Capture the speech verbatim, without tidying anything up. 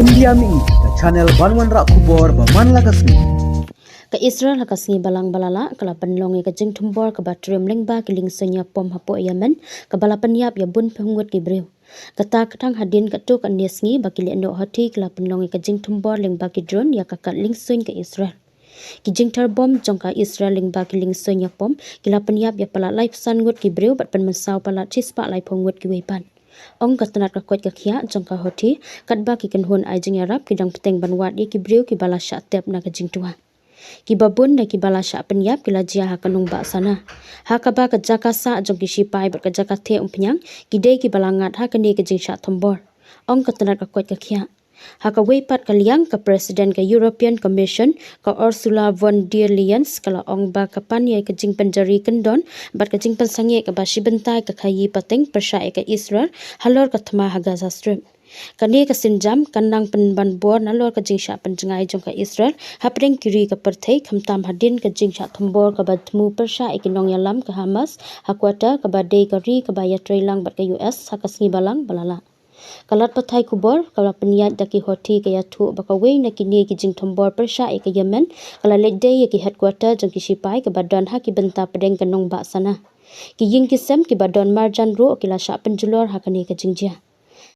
India Mihi, ka channel ban wanrah khubor ba man la ka sngi. Ka Israel ha ka sngi Balang ba la leit ka la pynlong ïa ka jingthombor kaba triem lyngba ki liengsuiñ ïapom hapoh Yemen, kaba la pynïap ïa bun phew ngut ki briew. Kata ka tang hadien katto katne sngi ba ki lehnoh Houthi ki la pynlong ïa ka jingthombor lyngba ki drone ïa ka kad liengsuiñ ka Israel. Ki jingther bom jong ka Israel lyngba ki liengsuiñ ïapom ki la pynïap ïa palat laiphew san ngut ki briew bad pynmynsaw palat shispah laiphew ngut kiwei pat, ong ka tnat ka koit ka khiah jong ka Houthi, katba ki kynhun ai jingïarap ki dang bteng ban wad ïa ki briew kiba la shah tep na ka jingtwa. Kiba bun na kiba la shah pynïap ki la jia ha ka nongbah Sana'a, ha kaba ka jaka sah jong ki shipai bad ka jaka theh umphniang ki dei kiba la ngat ha kane ka jingshah thombor, ong ka tnat ka koit ka khiah. Ha kawei pat ka liang, ka President ka European Commission, ka Ursula von der Leyen, ka la ong ba ka pan ïa ka jingpynjari kyndon bad ka jingpynsangeh kaba shi bynta ka khaïi pateng pyrshah ïa ka Israel halor ka thma ha Gaza Strip. Kane ka sienjam kan nang pynban bor nalor ka jingshah pynjngai jong ka Israel hapdeng ki ri ka pyrthei, khamtam hadien ka jingshah thombor kaba thmu pyrshah ïa ki nongïalam ka Hamas ha Qatar, kaba dei ka ri kaba ïatreilang bad ka U S ha ka sngi Balang ba la leit. Ka lad pathai khubor kaba la pynïaid da ki Houthi ka ïathuh ba kawei na kine ki jingthombor pyrshah ïa ka Yemen ka la leit dei ïa ki headquarter jong ki shipai kaba don ha ki bynta pdeng ka nongbah Sana'a. Ki ïing ki sem kiba don marjan ruh ki la shah pynjulor ha kane ka jingjia.